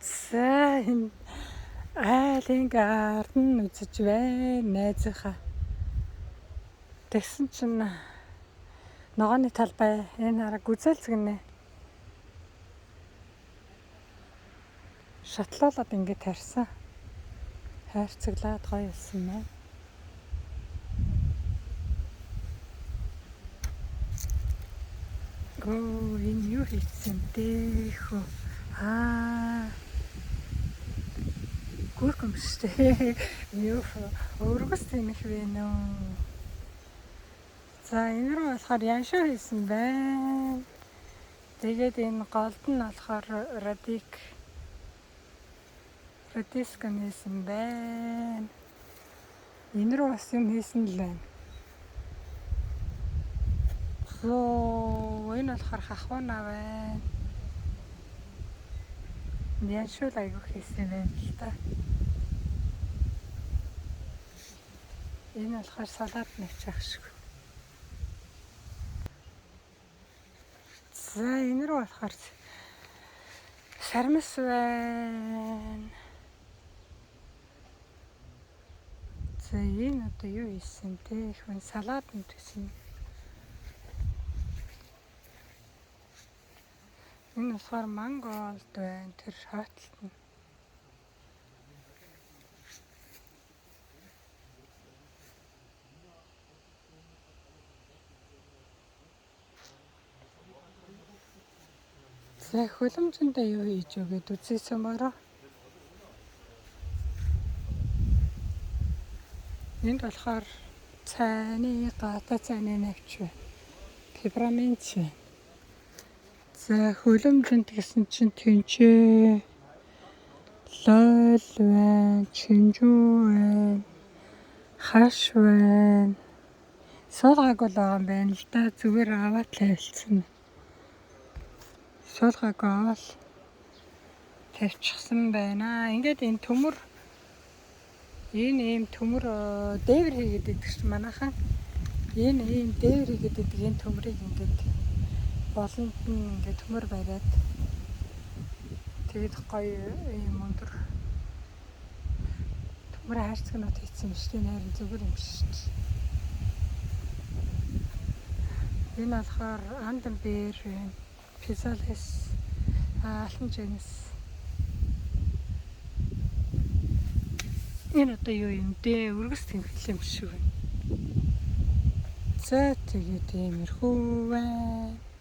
За энэ айлын garden үзэж байна найзынхаа. Тэгсэн чинь ногооны талбай энэ хараа гүзээлц гинэ. Шатлуулад ингэ тарьсан. Хайрцаглаад гоё болсон байна. Гөө энэ юу хийсэн бэ хөө? Аа. Гүрх юм шүү дээ. Юу өргөс тэмэх вэ нөө. За энэ рүү болохоор яншуу хийсэн байна. Тэгээд энэ голд нь болохоор радиск хийсэн байна. Энэ рүү бас юм хийсэн л байна. Зөө энэ болохоор хахууна байна. Яншуул айгүйх хийсэн байна л та. Энэ болохоор салат нэвчих шиг. За энэ рүү болохоор сармис байна. За энэ одоо юу хийсэн те? Их хүн салат нэвчихсэн. Энэ болохоор манголд байна. Тэр хотлолт нь. За хөлөмжөндөө юу хийж өгөөд үзээсэн бороо. Энд болохоор цайны гата цайны навч байна. Пепперминт байна. За хөлөмжөнд гэсэн чинь тэнцээ лойл байна, чинжүү байна, хаш байна. Суулгаагүй л байгаа юм байна л да. Зүгээр аваад тавилцсан. Суулгаагүй аваад тавьчихсан байна. Ингээд энэ төмөр энэ ийм төмөр дээвэр хийгээд идэх чинь манайхан энэ ийм дээвэр хийгээд идэх энэ төмрийг ингээд болонд нь ингээд төмөр бариад тэгээд гоё ийм өндөр төмөр хайрцагнууд хийсэн юм шүү дээ. Найран зүгээр юм шүү дээ. Энэ болохоор андан бээр байна. Пизалес алтан жинс. Энэ одоо юу юм бэ? Өргөс тэмхэл юм шиг байна. За тэгээд иймэрхүү байна.